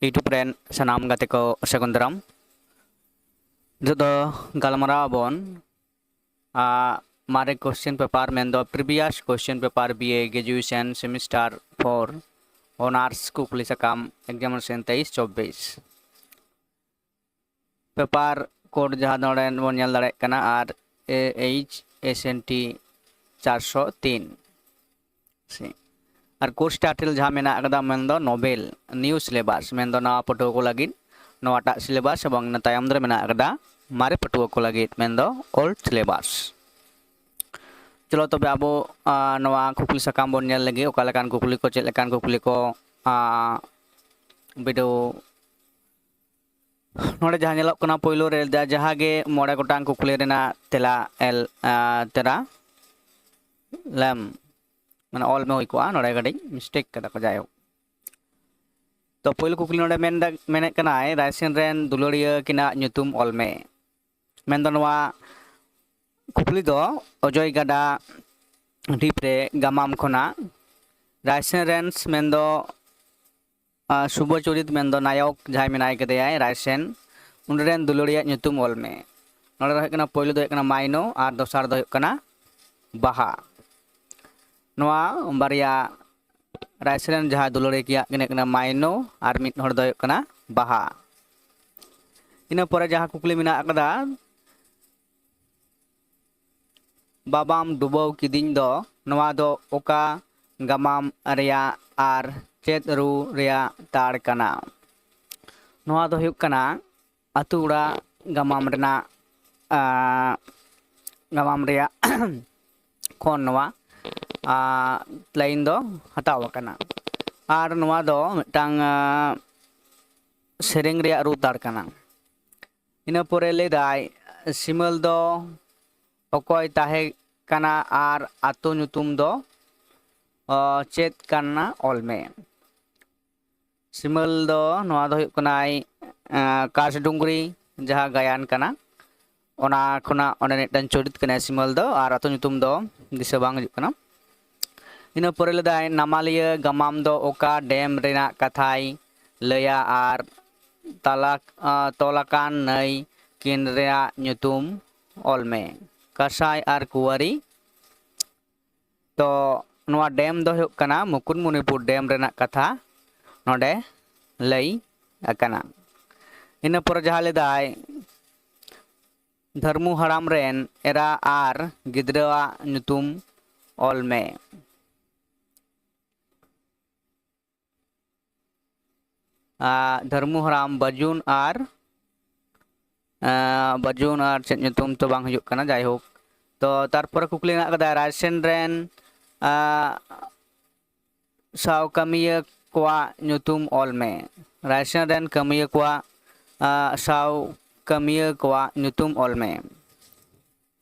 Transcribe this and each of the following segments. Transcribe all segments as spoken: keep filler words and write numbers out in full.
YouTube ᱨᱮᱱ ᱥᱟᱱᱟᱢ ᱜᱟᱛᱮ ᱠᱚ ᱥᱟᱹᱜᱩᱱ ᱫᱟᱨᱟᱢ᱾ ᱱᱤᱛᱚᱜ ᱫᱚ ᱜᱟᱞᱢᱟᱨᱟᱣ ᱟᱵᱚᱱ ᱟᱨ ᱢᱟᱨᱮ question paper ᱢᱮᱱᱫᱚ previous question paper B A graduation semester four honours ᱠᱩᱠᱞᱤ ᱥᱟᱠᱟᱢ examination ᱛᱮᱭᱤᱥ ᱪᱚᱵᱵᱤᱥ᱾ Paper code ᱡᱟᱦᱟᱸ ᱱᱚᱰᱮ ᱵᱚᱱ ᱧᱮᱞ ᱫᱟᱲᱮᱭᱟᱜ ᱠᱟᱱᱟ, R A H S N T ᱪᱟᱨᱥᱚ ᱛᱤᱱ᱾ ᱥᱮ ᱟᱨ course title ᱡᱟᱦᱟᱸ ᱢᱮᱱᱟᱜ ᱟᱠᱟᱫᱟ ᱢᱮᱱᱫᱚ novel new syllabus, ᱢᱮᱱᱫᱚ ᱱᱟᱣᱟ ᱯᱟᱹᱴᱷᱩᱣᱟᱹ ᱠᱚ ᱞᱟᱹᱜᱤᱫ ᱱᱚᱣᱟᱴᱟᱜ syllabus, ᱮᱵᱚᱝ ᱤᱱᱟᱹ ᱛᱟᱭᱚᱢ ᱨᱮ ᱢᱮᱱᱟᱜ ᱟᱠᱟᱫᱟ ᱢᱟᱨᱮ ᱯᱟᱹᱴᱷᱩᱣᱟᱹ ᱠᱚ ᱞᱟᱹᱜᱤᱫ ᱢᱮᱱᱫᱚ old syllabus᱾ ᱪᱚᱞᱚ ᱛᱚᱵᱮ ᱟᱵᱚ ᱟᱨ ᱱᱚᱣᱟ ᱠᱩᱠᱞᱤ ᱥᱟᱠᱟᱢ ᱵᱚᱱ ᱧᱮᱞ ᱞᱮᱜᱮ, ᱚᱠᱟ ᱞᱮᱠᱟᱱ ᱠᱩᱠᱞᱤ ᱠᱚ, ᱪᱮᱫ ᱞᱮᱠᱟᱱ ᱠᱩᱠᱞᱤ ᱠᱚ ᱟᱨ ᱵᱤᱰᱟᱹᱣ᱾ ᱱᱚᱰᱮ ᱡᱟᱦᱟᱸ ᱧᱮᱞᱚᱜ ᱠᱟᱱᱟ ᱯᱳᱭᱞᱳ ᱨᱮ ᱡᱟ- ᱡᱟᱦᱟᱸ ᱜᱮ ᱢᱚᱬᱮ ᱜᱚᱴᱟᱝ ᱠᱩᱠᱞᱤ ᱨᱮᱱᱟᱜ ᱛᱮᱞᱟ ᱮᱞ ᱟᱨ ᱛᱮᱨᱟ ᱞᱮᱢ ᱢᱟᱱᱮ ᱚᱞ ᱢᱮ ᱦᱩᱭ ᱠᱚᱜᱼᱟ, ᱱᱚᱰᱮ ᱠᱟᱹᱴᱤᱡ mistake ᱠᱟᱫᱟ ᱠᱚ, ᱡᱟᱭᱦᱳᱠ᱾ ᱛᱚ ᱯᱳᱭᱞᱳ ᱠᱩᱠᱞᱤ ᱱᱚᱰᱮ ᱢᱮᱱ ᱫᱟ- ᱢᱮᱱᱮᱫ ᱠᱟᱱᱟᱭ, ᱨᱟᱭᱥᱮᱱ ᱨᱮᱱ ᱫᱩᱞᱟᱹᱲᱤᱭᱟᱹ ᱠᱤᱱᱟᱜ ᱧᱩᱛᱩᱢ ᱚᱞ ᱢᱮ᱾ ᱢᱮᱱᱫᱚ ᱱᱚᱣᱟ ᱠᱩᱠᱞᱤ ᱫᱚ ᱚᱡᱚᱭ ᱜᱟᱰᱟ ᱰᱷᱤᱯ ᱨᱮ ᱜᱟᱢᱟᱢ ᱠᱷᱚᱱᱟᱜ ᱨᱟᱭᱥᱮᱱ ᱨᱮᱱ ᱢᱮᱱᱫᱚ ᱟᱨ ᱥᱩᱵᱷᱚ ᱪᱚᱨᱤᱛ ᱢᱮᱱᱫᱚ ᱱᱟᱭᱚᱠ ᱡᱟᱦᱟᱸᱭ ᱢᱮᱱᱟᱭ ᱠᱟᱫᱮᱭᱟᱭ ᱨᱟᱭᱥᱮᱱ, ᱩᱱᱤ ᱨᱮᱱ ᱫᱩᱞᱟᱹᱲᱤᱭᱟᱜ ᱧᱩᱛᱩᱢ ᱚᱞ ᱢᱮ᱾ ᱱᱚᱰᱮ ᱫᱚ ᱦᱩᱭᱩᱜ ᱠᱟᱱᱟ, ᱯᱳᱭᱞᱳ ᱫᱚ ᱦᱩᱭᱩᱜ ᱠᱟᱱᱟ ᱢᱟᱭᱱᱚ ᱟᱨ ᱫᱚᱥᱟᱨ ᱫᱚ ᱦᱩᱭᱩᱜ ᱠᱟᱱᱟ ᱵᱟᱦᱟ᱾ ᱱᱚᱣᱟ ᱵᱟᱨᱭᱟ ᱨᱟᱭᱥᱮᱱ ᱨᱮᱱ ᱡᱟᱦᱟᱸᱭ ᱫᱩᱞᱟᱹᱲᱤᱭᱟᱹ ᱠᱤᱱ ᱦᱩᱭᱩᱜ ᱠᱟᱱᱟ ᱢᱟᱭᱱᱚ ᱟᱨ ᱢᱤᱫ ᱦᱚᱲ ᱫᱚ ᱦᱩᱭᱩᱜ ᱠᱟᱱᱟ ᱵᱟᱦᱟ᱾ ᱤᱱᱟᱹ ᱯᱚᱨᱮ ᱡᱟᱦᱟᱸ ᱠᱩᱠᱞᱤ ᱢᱮᱱᱟᱜ ᱟᱠᱟᱫᱟ, ᱵᱟᱵᱟᱢ ᱰᱩᱵᱟᱹᱣ ᱠᱤᱫᱤᱧ ᱫᱚ, ᱱᱚᱣᱟ ᱫᱚ ᱚᱠᱟ ᱜᱟᱢᱟᱢ ᱨᱮᱭᱟᱜ ᱟᱨ ᱪᱮᱫ ᱨᱩ ᱨᱮᱭᱟᱜ ᱛᱟᱲ ᱠᱟᱱᱟ? ᱱᱚᱣᱟ ᱫᱚ ᱦᱩᱭᱩᱜ ᱠᱟᱱᱟ ᱟᱹᱛᱩ ᱚᱲᱟᱜ ᱜᱟᱢᱟᱢ ᱨᱮᱱᱟᱜ, ᱟᱸ, ᱜᱟᱢᱟᱢ ᱨᱮᱭᱟᱜ ᱠᱷᱚᱱ ᱱᱚᱣᱟ, ᱟᱸ, line ᱫᱚ ᱦᱟᱛᱟᱣ ᱟᱠᱟᱱᱟ᱾ ᱟᱨ ᱱᱚᱣᱟ ᱫᱚ ᱢᱤᱫᱴᱟᱝ, ᱟᱸ, ᱥᱮᱨᱮᱧ ᱨᱮᱭᱟᱜ ᱨᱩ ᱛᱟᱲ ᱠᱟᱱᱟ᱾ ᱤᱱᱟᱹ ᱯᱚᱨᱮ ᱞᱟᱹᱭᱫᱟᱭ, ᱥᱤᱢᱟᱹᱞ ᱫᱚ ᱚᱠᱚᱭ ᱛᱟᱦᱮᱸ ᱠᱟᱱᱟ ᱟᱨ ᱟᱛᱳ ᱧᱩᱛᱩᱢ ᱫᱚ, ᱚ, ᱪᱮᱫ ᱠᱟᱱᱟ? ᱚᱞ ᱢᱮ᱾ ᱥᱤᱢᱟᱹᱞ ᱫᱚ, ᱱᱚᱣᱟ ᱫᱚ ᱦᱩᱭᱩᱜ ᱠᱟᱱᱟᱭ, ᱮᱸ, ᱠᱟᱥᱰᱩᱝᱨᱤ, ᱡᱟᱦᱟᱸ ᱜᱟᱭᱟᱱ ᱠᱟᱱᱟ, ᱚᱱᱟ ᱠᱷᱚᱱᱟᱜ ᱚᱸᱰᱮ ᱢᱤᱫᱴᱟᱝ ᱪᱚᱨᱤᱛ ᱠᱟᱱᱟᱭ ᱥᱤᱢᱟᱹᱞ ᱫᱚ, ᱟᱨ ᱟᱛᱳ ᱧᱩᱛᱩᱢ ᱫᱚ ᱫᱤᱥᱟᱹ ᱵᱟᱝ ᱦᱤᱡᱩᱜ ᱠᱟᱱᱟ᱾ ᱤᱱᱟᱹ ᱯᱚᱨᱮ ᱞᱟᱹᱭᱫᱟᱭ, ᱱᱟᱢᱟᱞᱤᱭᱟᱹ ᱜᱟᱢᱟᱢ ᱫᱚ ᱚᱠᱟ ᱰᱮᱢ ᱨᱮᱱᱟᱜ ᱠᱟᱛᱷᱟᱭ ᱞᱟᱹᱭᱟ ᱟᱨ ᱛᱟᱞᱟ ᱟᱸ, ᱛᱚᱞ ᱟᱠᱟᱱ ᱱᱟᱹᱭ ᱠᱤᱱ ᱨᱮᱭᱟᱜ ᱧᱩᱛᱩᱢ ᱚᱞ ᱢᱮ᱾ ᱠᱟᱸᱥᱟᱭ ᱟᱨ ᱠᱩᱣᱟᱹᱨᱤ᱾ ᱛᱚ ᱱᱚᱣᱟ ᱰᱮᱢ ᱫᱚ ᱦᱩᱭᱩᱜ ᱠᱟᱱᱟ ᱢᱩᱠᱩᱴᱢᱩᱱᱤᱯᱩᱨ ᱰᱮᱢ ᱨᱮᱱᱟᱜ ᱠᱟᱛᱷᱟ ᱱᱚᱰᱮ ᱞᱟᱹᱭ ᱟᱠᱟᱱᱟ᱾ ᱤᱱᱟᱹ ᱯᱚᱨᱮ ᱡᱟᱦᱟᱸ ᱞᱟᱹᱭᱫᱟᱭ, ᱫᱷᱟᱹᱨᱢᱩ ᱦᱟᱲᱟᱢ ᱨᱮᱱ ᱮᱨᱟ ᱟᱨ ᱜᱤᱫᱽᱨᱟᱹᱣᱟᱜ ᱧᱩᱛᱩᱢ ᱚᱞ ᱢᱮ᱾ ᱟᱨ ᱫᱷᱟᱹᱨᱢᱩ ᱦᱟᱲᱟᱢ ᱵᱟᱹᱡᱩᱱ ᱟᱨ, ᱟᱨ ᱵᱟᱹᱡᱩᱱ ᱟᱨ ᱪᱮᱫ ᱧᱩᱛᱩᱢ ᱛᱚ ᱵᱟᱝ ᱦᱤᱡᱩᱜ ᱠᱟᱱᱟ, ᱡᱟᱭᱦᱳᱠ᱾ ᱛᱚ ᱛᱟᱨᱯᱚᱨᱮ ᱠᱩᱠᱞᱤ ᱢᱮᱱᱟᱜ ᱠᱟᱫᱟ, ᱨᱟᱭᱥᱮᱱ ᱨᱮᱱ ᱟᱨ ᱥᱟᱶ ᱠᱟᱹᱢᱤᱭᱟᱹ ᱠᱚᱣᱟᱜ ᱧᱩᱛᱩᱢ ᱚᱞ ᱢᱮ᱾ ᱨᱟᱭᱥᱮᱱ ᱨᱮᱱ ᱠᱟᱹᱢᱤᱭᱟᱹ ᱠᱚᱣᱟᱜ ᱟᱨ ᱥᱟᱶ ᱠᱟᱹᱢᱤᱭᱟᱹ ᱠᱚᱣᱟᱜ ᱧᱩᱛᱩᱢ ᱚᱞ ᱢᱮ᱾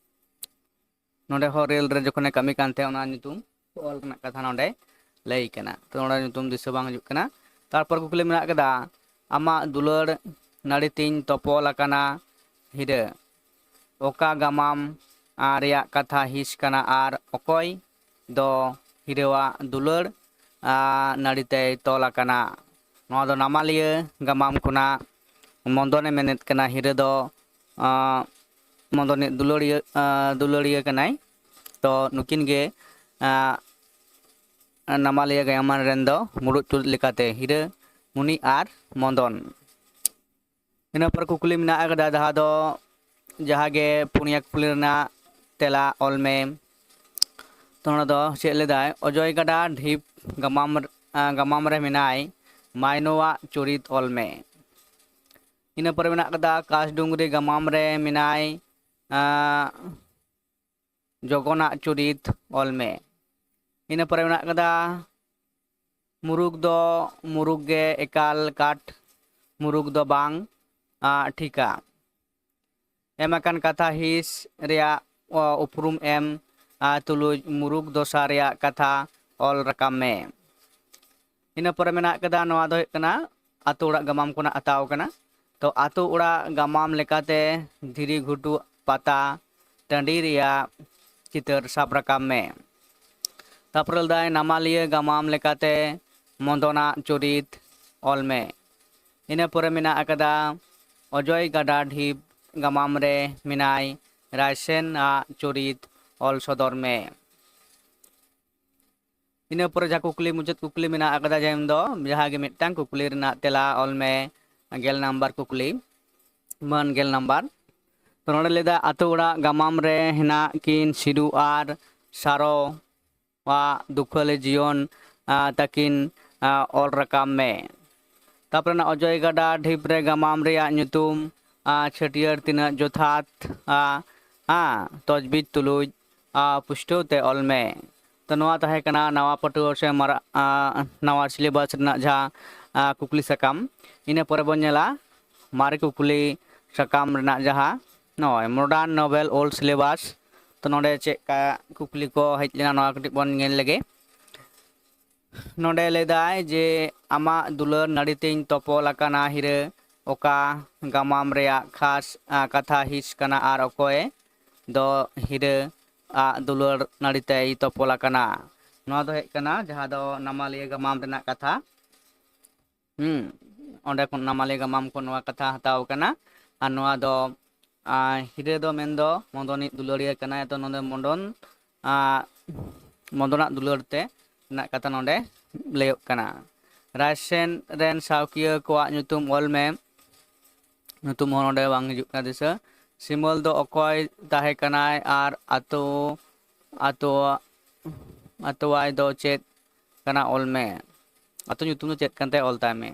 ᱱᱚᱰᱮ ᱦᱚᱸ ᱨᱮᱞ ᱨᱮ ᱡᱚᱠᱷᱚᱱᱮ ᱠᱟᱹᱢᱤ ᱠᱟᱱ ᱛᱟᱦᱮᱸᱫ, ᱚᱱᱟ ᱧᱩᱛᱩᱢ ᱚᱞ ᱨᱮᱱᱟᱜ ᱠᱟᱛᱷᱟ ᱱᱚᱰᱮ ᱞᱟᱹᱭ ᱠᱟᱱᱟ᱾ ᱛᱚ ᱱᱚᱰᱮ ᱧᱩᱛᱩᱢ ᱫᱤᱥᱟᱹ ᱵᱟᱝ ᱦᱤᱡᱩᱜ ᱠᱟᱱᱟ᱾ ᱛᱟᱨᱯᱚᱨ ᱠᱩᱠᱞᱤ ᱢᱮᱱᱟᱜ ᱠᱟᱫᱟ, ᱟᱢᱟᱜ ᱫᱩᱞᱟᱹᱲ ᱱᱟᱹᱲᱤ ᱛᱤᱧ ᱛᱚᱯᱚᱞ ᱟᱠᱟᱱᱟ ᱦᱤᱨᱟᱹ᱾ ᱚᱠᱟ ᱜᱟᱢᱟᱢ ᱟᱨ ᱨᱮᱭᱟᱜ ᱠᱟᱛᱷᱟ ᱦᱤᱸᱥ ᱠᱟᱱᱟ ᱟᱨ ᱚᱠᱚᱭ ᱫᱚ ᱦᱤᱨᱟᱹᱣᱟᱜ ᱫᱩᱞᱟᱹᱲ ᱟᱨ ᱱᱟᱹᱲᱤ ᱛᱮᱭ ᱛᱚᱞ ᱟᱠᱟᱱᱟ? ᱱᱚᱣᱟ ᱫᱚ ᱱᱟᱢᱟᱞᱤᱭᱟᱹ ᱜᱟᱢᱟᱢ ᱠᱷᱚᱱᱟᱜ ᱢᱚᱫᱚᱱᱮ ᱢᱮᱱᱮᱫ ᱠᱟᱱᱟ᱾ ᱦᱤᱨᱟᱹ ᱫᱚ ᱟᱸ, ᱢᱚᱫᱚᱱᱤᱡ ᱫᱩᱞᱟᱹᱲᱤᱭᱟᱹ, ᱟᱸ, ᱫᱩᱞᱟᱹᱲᱤᱭᱟᱹ ᱠᱟᱱᱟᱭ᱾ ᱛᱚ ᱱᱩᱠᱤᱱ ᱜᱮ ᱟᱸ, ᱱᱟᱢᱟᱞᱤᱭᱟᱹ ᱜᱟᱭᱟᱢᱟᱱ ᱨᱮᱱ ᱫᱚ ᱢᱩᱲᱩᱫ ᱪᱩᱨᱤᱛ ᱞᱮᱠᱟᱛᱮ ᱦᱤᱨᱟᱹ, ᱢᱩᱱᱤ ᱟᱨ ᱢᱚᱫᱚᱱ᱾ ᱤᱱᱟᱹ ᱯᱚᱨ ᱠᱩᱠᱞᱤ ᱢᱮᱱᱟᱜ ᱟᱠᱟᱫᱟ, ᱡᱟᱦᱟᱸ ᱫᱚ, ᱡᱟᱦᱟᱸ ᱜᱮ ᱯᱩᱱᱭᱟ ᱠᱩᱠᱞᱤ ᱨᱮᱱᱟᱜ ᱛᱮᱞᱟ ᱚᱞ ᱢᱮ᱾ ᱛᱚ ᱚᱱᱟ ᱫᱚ ᱪᱮᱫ ᱞᱮᱫᱟᱭ, ᱚᱡᱚᱭ ᱜᱟᱰᱟ ᱰᱷᱤᱯ ᱜᱟᱢᱟᱢ, ᱟᱸ, ᱜᱟᱢᱟᱢ ᱨᱮ ᱢᱮᱱᱟᱭ ᱢᱟᱭᱱᱚᱣᱟᱜ ᱪᱩᱨᱤᱛ ᱚᱞ ᱢᱮ᱾ ᱤᱱᱟᱹ ᱯᱚᱨᱮ ᱢᱮᱱᱟᱜ ᱠᱟᱫᱟ ᱠᱟᱥᱰᱩᱝᱨᱤ ᱜᱟᱢᱟᱢ ᱨᱮ ᱢᱮᱱᱟᱭ, ᱟᱸ, ᱡᱚᱜᱚᱱᱟᱜ ᱪᱩᱨᱤᱛ ᱚᱞ ᱢᱮ᱾ ᱤᱱᱟᱹ ᱯᱚᱨᱮ ᱢᱮᱱᱟᱜ ᱠᱟᱫᱟ ᱢᱩᱨᱩᱠ ᱫᱚ ᱢᱩᱨᱩᱠ ᱜᱮ ᱮᱠᱟᱞ ᱠᱟᱴ ᱢᱩᱨᱩᱠ ᱫᱚ ᱵᱟᱝ, ᱟᱸ, ᱴᱷᱤᱠᱟ᱾ ᱮᱢ ᱟᱠᱟᱱ ᱠᱟᱛᱷᱟ ᱦᱤᱸᱥ ᱨᱮᱭᱟᱜ, ᱚ, ᱩᱯᱨᱩᱢ ᱮᱢ, ᱟᱸ, ᱛᱩᱞᱩᱡ ᱢᱩᱨᱩᱠ ᱫᱚᱥᱟ ᱨᱮᱭᱟᱜ ᱠᱟᱛᱷᱟ ᱚᱞ ᱨᱟᱠᱟᱵ ᱢᱮ᱾ ᱤᱱᱟᱹ ᱯᱚᱨᱮ ᱢᱮᱱᱟᱜ ᱠᱟᱫᱟ, ᱱᱚᱣᱟ ᱫᱚ ᱦᱩᱭᱩᱜ ᱠᱟᱱᱟ ᱟᱛᱳ ᱚᱲᱟᱜ ᱜᱟᱢᱟᱢ ᱠᱷᱚᱱᱟᱜ ᱦᱟᱛᱟᱣ ᱠᱟᱱᱟ᱾ ᱛᱚ ᱟᱛᱳ ᱚᱲᱟᱜ ᱜᱟᱢᱟᱢ ᱞᱮᱠᱟᱛᱮ ᱫᱷᱤᱨᱤ ᱜᱷᱩᱴᱩ ᱯᱟᱛᱟ ᱴᱟᱺᱰᱤ ᱨᱮᱭᱟᱜ ᱪᱤᱛᱟᱹᱨ ᱥᱟᱵ ᱨᱟᱠᱟᱵ ᱢᱮ᱾ ᱛᱟᱨᱯᱚᱨᱮ ᱞᱟᱹᱭᱫᱟᱭ ᱱᱟᱢᱟᱞᱤᱭᱟᱹ ᱜᱟᱢᱟᱢ ᱞᱮᱠᱟᱛᱮ ᱢᱚᱫᱚᱱᱟᱜ ᱪᱚᱨᱤᱛ, ᱚᱞ ᱢᱮ᱾ ᱤᱱᱟᱹ ᱯᱚᱨᱮ ᱢᱮᱱᱟᱜ ᱟᱠᱟᱫᱟ ᱚᱡᱚᱭ ᱜᱟᱰᱟ ᱰᱷᱤᱯ ᱜᱟᱢᱟᱢ ᱨᱮ ᱢᱮᱱᱟᱭ ᱨᱟᱭᱥᱮᱱ ᱟᱜ ᱪᱚᱨᱤᱛ ᱚᱞ ᱥᱚᱫᱚᱨ ᱢᱮ᱾ ᱤᱱᱟᱹ ᱯᱚᱨᱮ ᱡᱟᱦᱟᱸ ᱠᱩᱠᱞᱤ, ᱢᱩᱪᱟᱹᱫ ᱠᱩᱠᱞᱤ ᱢᱮᱱᱟᱜ ᱟᱠᱟᱫᱟ, ᱡᱟᱦᱟᱸ ᱫᱚ ᱡᱟᱦᱟᱸ ᱜᱮ ᱢᱤᱫᱴᱟᱝ ᱠᱩᱠᱞᱤ ᱨᱮᱱᱟᱜ ᱛᱮᱞᱟ ᱚᱞ ᱢᱮ, ᱜᱮᱞ ᱱᱟᱢᱵᱟᱨ ᱠᱩᱠᱞᱤ, ᱢᱟᱹᱱ ᱜᱮᱞ ᱱᱟᱢᱵᱟᱨ᱾ ᱛᱚ ᱱᱚᱰᱮ ᱞᱟᱹᱭᱫᱟ, ᱟᱛᱳ ᱚᱲᱟᱜ ᱜᱟᱢᱟᱢ ᱨᱮ ᱦᱮᱱᱟᱜ ᱠᱤᱱ ᱥᱤᱫᱩ ᱟᱨ ᱥᱟᱨᱚ ᱟᱜ ᱫᱩᱠᱷᱟᱹᱞᱤ ᱡᱤᱭᱚᱱ, ᱟ, ᱛᱟᱹᱠᱤᱱ, ᱟ, ᱚᱞ ᱨᱟᱠᱟᱵ ᱢᱮ᱾ ᱛᱟᱯᱚᱨᱮ ᱚᱱᱟ ᱚᱡᱚᱭ ᱜᱟᱰᱟ ᱰᱷᱤᱯ ᱨᱮ ᱜᱟᱢᱟᱢ ᱨᱮᱭᱟᱜ ᱧᱩᱛᱩᱢ, ᱟ, ᱪᱷᱟᱹᱴᱭᱟᱹᱨ ᱛᱤᱱᱟᱹᱜ ᱡᱚᱛᱷᱟᱛ, ᱟ, ᱟ, ᱛᱚᱡᱵᱤᱡ ᱛᱩᱞᱩᱡ, ᱟ, ᱯᱩᱥᱴᱟᱹᱣ ᱛᱮ ᱚᱞ ᱢᱮ᱾ ᱛᱚ ᱱᱚᱣᱟ ᱛᱟᱦᱮᱸ ᱠᱟᱱᱟ ᱱᱟᱣᱟ ᱯᱟᱹᱴᱷᱩᱣᱟᱹ ᱥᱮ ᱢᱟᱨᱟ-, ᱟ, ᱱᱟᱣᱟ syllabus ᱨᱮᱱᱟᱜ ᱡᱟᱦᱟᱸ, ᱟ, ᱠᱩᱠᱞᱤ ᱥᱟᱠᱟᱢ᱾ ᱤᱱᱟᱹ ᱯᱚᱨᱮ ᱵᱚᱱ ᱧᱮᱞᱟ ᱢᱟᱨᱮ ᱠᱩᱠᱞᱤ ᱥᱟᱠᱟᱢ ᱨᱮᱱᱟᱜ ᱡᱟᱦᱟᱸ ᱱᱚᱜᱼᱚᱭ modern novel old syllabus᱾ ᱛᱚ ᱱᱚᱰᱮ ᱪᱮᱫ ᱠᱟ ᱠᱩᱠᱞᱤ ᱠᱚ ᱦᱮᱡ ᱞᱮᱱᱟ, ᱱᱚᱣᱟ ᱠᱟᱹᱴᱤᱡ ᱵᱚᱱ ᱧᱮᱞ ᱞᱮᱜᱮ᱾ ᱱᱚᱰᱮ ᱞᱟᱹᱭᱫᱟᱭ ᱡᱮ ᱟᱢᱟᱜ ᱫᱩᱞᱟᱹᱲ ᱱᱟᱹᱲᱤ ᱛᱤᱧ ᱛᱚᱯᱚᱞ ᱟᱠᱟᱱᱟ ᱦᱤᱨᱟᱹ ᱚᱠᱟ ᱜᱟᱢᱟᱢ ᱨᱮᱭᱟᱜ ᱠᱷᱟᱥ, ᱟ, ᱠᱟᱛᱷᱟ ᱦᱤᱸᱥ ᱠᱟᱱᱟ ᱟᱨ ᱚᱠᱚᱭ ᱫᱚ ᱦᱤᱨᱟᱹ ᱟᱜ ᱫᱩᱞᱟᱹᱲ ᱱᱟᱹᱲᱤ ᱛᱮᱭ ᱛᱚᱯᱚᱞ ᱟᱠᱟᱱᱟ? ᱱᱚᱣᱟ ᱫᱚ ᱦᱮᱡ ᱠᱟᱱᱟ ᱡᱟᱦᱟᱸ ᱫᱚ ᱱᱟᱢᱟᱞᱤᱭᱟᱹ ᱜᱟᱢᱟᱢ ᱨᱮᱱᱟᱜ ᱠᱟᱛᱷᱟ᱾ ᱦᱩᱸ, ᱚᱸᱰᱮ ᱠᱷᱚᱱ ᱱᱟᱢᱟᱞᱤᱭᱟᱹ ᱜᱟᱢᱟᱢ ᱠᱷᱚᱱ ᱱᱚᱣᱟ ᱠᱟᱛᱷᱟ ᱦᱟᱛᱟᱣ ᱠᱟᱱᱟ᱾ ᱟᱨ ᱱᱚᱣᱟ ᱫᱚ, ᱟ, ᱦᱤᱨᱟᱹ ᱫᱚ ᱢᱮᱱᱫᱚ ᱢᱚᱫᱚᱱᱤᱡ ᱫᱩᱞᱟᱹᱲᱤᱭᱟᱹ ᱠᱟᱱᱟᱭ᱾ ᱛᱚ ᱱᱚᱰᱮ ᱢᱚᱫᱚᱱ, ᱟ, ᱢᱚᱫᱚᱱᱟᱜ ᱫᱩᱞᱟᱹᱲ ᱛᱮ ᱨᱮᱱᱟᱜ ᱠᱟᱛᱷᱟ ᱱᱚᱰᱮ ᱞᱟᱹᱭᱚᱜ ᱠᱟᱱᱟ᱾ ᱨᱟᱭᱥᱮᱱ ᱨᱮᱱ ᱥᱟᱶᱠᱤᱭᱟᱹ ᱠᱚᱣᱟᱜ ᱧᱩᱛᱩᱢ ᱚᱞ ᱢᱮ᱾ ᱧᱩᱛᱩᱢ ᱦᱚᱸ ᱱᱚᱰᱮ ᱵᱟᱝ ᱦᱤᱡᱩᱜ ᱠᱟᱱᱟ ᱫᱤᱥᱟᱹ᱾ ᱥᱤᱢᱚᱞ ᱫᱚ ᱚᱠᱚᱭ ᱛᱟᱦᱮᱸ ᱠᱟᱱᱟᱭ ᱟᱨ ᱟᱛᱳ, ᱟᱛᱳ, ᱟᱛᱳᱣᱟᱭ ᱫᱚ ᱪᱮᱫ ᱠᱟᱱᱟ ᱚᱞ ᱢᱮ᱾ ᱟᱛᱳ ᱧᱩᱛᱩᱢ ᱫᱚ ᱪᱮᱫ ᱠᱟᱱ ᱛᱟᱭᱟ ᱚᱞ ᱛᱟᱭ ᱢᱮ᱾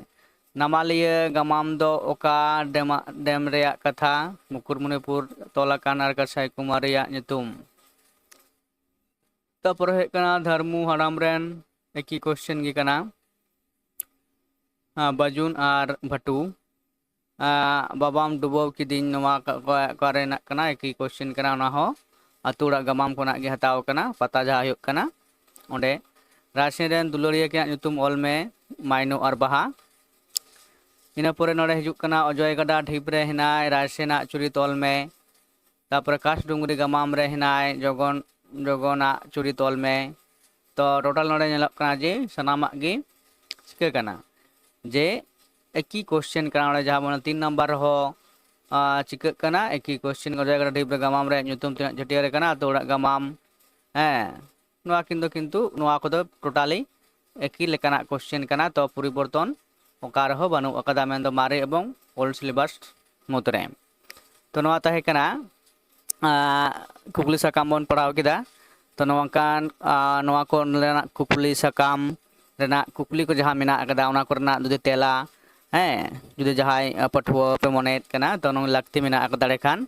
ᱱᱟᱢᱟᱞᱤᱭᱟᱹ ᱜᱟᱢᱟᱢ ᱫᱚ ᱚᱠᱟ ᱰᱮᱢ, ᱰᱮᱢ ᱨᱮᱭᱟᱜ ᱠᱟᱛᱷᱟ? ᱢᱩᱠᱩᱴᱢᱩᱱᱤᱯᱩᱨ ᱛᱚᱞ ᱟᱠᱟᱱ ᱟᱨ ᱠᱟᱸᱥᱟᱭ ᱠᱩᱢᱟᱨ ᱨᱮᱭᱟᱜ ᱧᱩᱛᱩᱢ᱾ ᱛᱟᱯᱚᱨᱮ ᱦᱩᱭᱩᱜ ᱠᱟᱱᱟ ᱫᱷᱟᱨᱢᱩ ᱦᱟᱲᱟᱢ ᱨᱮᱱ ᱮᱠᱤ question ᱜᱮ ᱠᱟᱱᱟ᱾ ᱟᱸ, ᱵᱟᱹᱡᱩᱱ ᱟᱨ ᱵᱷᱟᱴᱩ᱾ ᱟᱸ, ᱵᱟᱵᱟᱢ ᱰᱩᱵᱟᱹᱣ ᱠᱤᱫᱤᱧ, ᱱᱚᱣᱟ ᱚᱠᱟ, ᱚᱠᱟ, ᱚᱠᱟ ᱨᱮᱱᱟᱜ ᱠᱟᱱᱟ? ᱮᱠᱤ question ᱠᱟᱱᱟ ᱚᱱᱟ ᱦᱚᱸ᱾ ᱟᱹᱛᱩ ᱚᱲᱟᱜ ᱜᱟᱢᱟᱢ ᱠᱷᱚᱱᱟᱜ ᱜᱮ ᱦᱟᱛᱟᱣ ᱠᱟᱱᱟ, ᱯᱟᱛᱟ ᱡᱟᱦᱟᱸ ᱦᱩᱭᱩᱜ ᱠᱟᱱᱟ ᱚᱸᱰᱮ᱾ ᱨᱟᱭᱥᱮᱱ ᱨᱮᱱ ᱫᱩᱞᱟᱹᱲᱤᱭᱟᱹ ᱠᱤᱱᱟᱜ ᱧᱩᱛᱩᱢ ᱚᱞ ᱢᱮ, ᱢᱟᱭᱱᱚ ᱟᱨ ᱵᱟᱦᱟ᱾ ᱤᱱᱟᱹ ᱯᱚᱨᱮ ᱱᱚᱰᱮ ᱦᱤᱡᱩᱜ ᱠᱟᱱᱟ ᱚᱡᱚᱭ ᱜᱟᱰᱟ ᱰᱷᱤᱯ ᱨᱮ ᱦᱮᱱᱟᱭ ᱨᱟᱭᱥᱮᱱᱟᱜ ᱪᱩᱨᱤᱛ ᱚᱞ ᱢᱮ᱾ ᱛᱟᱯᱚᱨᱮ ᱠᱟᱥ ᱰᱩᱝᱨᱤ ᱜᱟᱢᱟᱢ ᱨᱮ ᱦᱮᱱᱟᱭ ᱡᱚᱜᱚᱱ, ᱡᱚᱜᱚᱱᱟᱜ ᱪᱩᱨᱤᱛ ᱚᱞ ᱢᱮ᱾ ᱛᱚ total ᱱᱚᱰᱮ ᱧᱮᱞᱚᱜ ᱠᱟᱱᱟ ᱡᱮ ᱥᱟᱱᱟᱢᱟᱜ ᱜᱮ ᱪᱤᱠᱟᱹ ᱠᱟᱱᱟ? ᱡᱮ ᱮᱠᱤ ᱠᱚᱥᱪᱮᱱ ᱠᱟᱱᱟ, ᱚᱸᱰᱮ ᱡᱟᱦᱟᱸ ᱵᱚᱱ ᱛᱤᱱ ᱱᱟᱢᱵᱟᱨ ᱨᱮᱦᱚᱸ ᱟᱸ, ᱪᱤᱠᱟᱹᱜ ᱠᱟᱱᱟ, ᱮᱠᱤ ᱠᱚᱥᱪᱮᱱ ᱚᱡᱚᱭ ᱜᱟᱰᱟ ᱰᱷᱤᱯ ᱨᱮ ᱜᱟᱢᱟᱢ ᱨᱮ ᱧᱩᱛᱩᱢ ᱛᱤᱱᱟᱹᱜ ᱪᱷᱟᱹᱴᱭᱟᱹᱨ ᱟᱠᱟᱱᱟ, ᱟᱹᱛᱩ ᱚᱲᱟᱜ ᱜᱟᱢᱟᱢ, ᱦᱮᱸ, ᱱᱚᱣᱟ ᱠᱤᱱ ᱫᱚ ᱠᱤᱱᱛᱩ ᱱᱚᱣᱟ ᱠᱚᱫᱚ ᱴᱳᱴᱟᱞᱤ ᱮᱠᱤ ᱞᱮᱠᱟᱱᱟᱜ ᱠᱚᱥᱪᱮᱱ ᱠᱟᱱᱟ, ᱛᱚ ᱯᱚᱨᱤᱵᱚᱨᱛᱚᱱ ᱚᱠᱟ ᱨᱮᱦᱚᱸ ᱵᱟᱹᱱᱩᱜ ᱟᱠᱟᱫᱟ, ᱢᱮᱱᱫᱚ ᱢᱟᱨᱮ ᱮᱵᱚᱝ ᱳᱞᱰ ᱥᱤᱞᱮᱵᱟᱥ ᱢᱩᱫᱽᱨᱮ᱾ ᱛᱚ ᱱᱚᱣᱟ ᱛᱟᱦᱮᱸ ᱠᱟᱱᱟ ᱟᱸ, ᱠᱩᱠᱞᱤ ᱥᱟᱠᱟᱢ ᱵᱚᱱ ᱯᱟᱲᱦᱟᱣ ᱠᱮᱫᱟ᱾ ᱛᱚ ᱱᱚᱝᱠᱟᱱ ᱟᱸ, ᱱᱚᱣᱟ ᱠᱚ ᱨᱮᱱᱟᱜ ᱠᱩᱠᱞᱤ ᱥᱟᱠᱟᱢ ᱨᱮᱱᱟᱜ ᱠᱩᱠᱞᱤ ᱠᱚ ᱡᱟᱦᱟᱸ ᱢᱮᱱᱟᱜ ᱟᱠᱟᱫᱟ, ᱚᱱᱟ ᱠᱚᱨᱮᱱᱟᱜ ᱡᱩᱫᱤ ᱛᱮᱞᱟ, ᱦᱮᱸ, ᱡᱩᱫᱤ ᱡᱟᱦᱟᱸᱭ ᱟᱸ, ᱯᱟᱹᱴᱷᱩᱣᱟᱹ ᱯᱮ ᱢᱚᱱᱮᱭᱮᱫ ᱠᱟᱱᱟ, ᱛᱚ ᱱᱚᱣᱟ ᱞᱟᱹᱠᱛᱤ ᱢᱮᱱᱟᱜ ᱟᱠᱟᱫᱟ, ᱮᱸᱰᱮᱠᱷᱟᱱ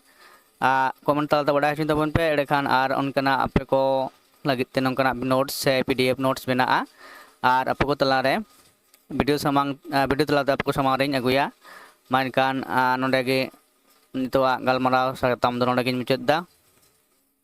ᱟᱸ, ᱠᱚᱢᱮᱱᱴ ᱛᱟᱞᱟᱛᱮ ᱵᱟᱲᱟᱭ ᱦᱚᱪᱚᱧ ᱛᱟᱵᱚᱱ ᱯᱮ᱾ ᱮᱸᱰᱮᱠᱷᱟᱱ ᱟᱨ ᱚᱱᱠᱟᱱᱟᱜ ᱟᱯᱮ ᱠᱚ ᱞᱟᱹᱜᱤᱫ ᱛᱮ ᱱᱚᱝᱠᱟᱱᱟᱜ ᱱᱳᱴᱥ ᱥᱮ ᱯᱤ ᱰᱤ ᱮᱯᱷ ᱱᱳᱴᱥ ᱢᱮᱱᱟᱜᱼᱟ, ᱟᱨ ᱟᱯᱮ ᱠᱚ ᱛᱟᱞᱟᱨᱮ ᱵᱷᱤᱰᱤᱭᱳ ᱥᱟᱢᱟᱝ ᱟᱸ, ᱵᱷᱤᱰᱤᱭᱳ ᱛᱟᱞᱟᱛᱮ ᱟᱯᱮ ᱠᱚ ᱥᱟᱢᱟᱝ ᱨᱤᱧ ᱟᱹᱜᱩᱭᱟ᱾ ᱢᱟ ᱮᱱᱠᱷᱟᱱ ᱟᱸ, ᱱᱚᱰᱮ ᱜᱮ ᱱᱤᱛᱚᱜᱟᱜ ᱜᱟᱞᱢᱟᱨᱟᱣ ᱥᱟᱛᱟᱢ ᱫᱚ ᱱᱚᱰᱮ ᱜᱤᱧ ᱢᱩᱪᱟᱹᱫ ᱮᱫᱟ᱾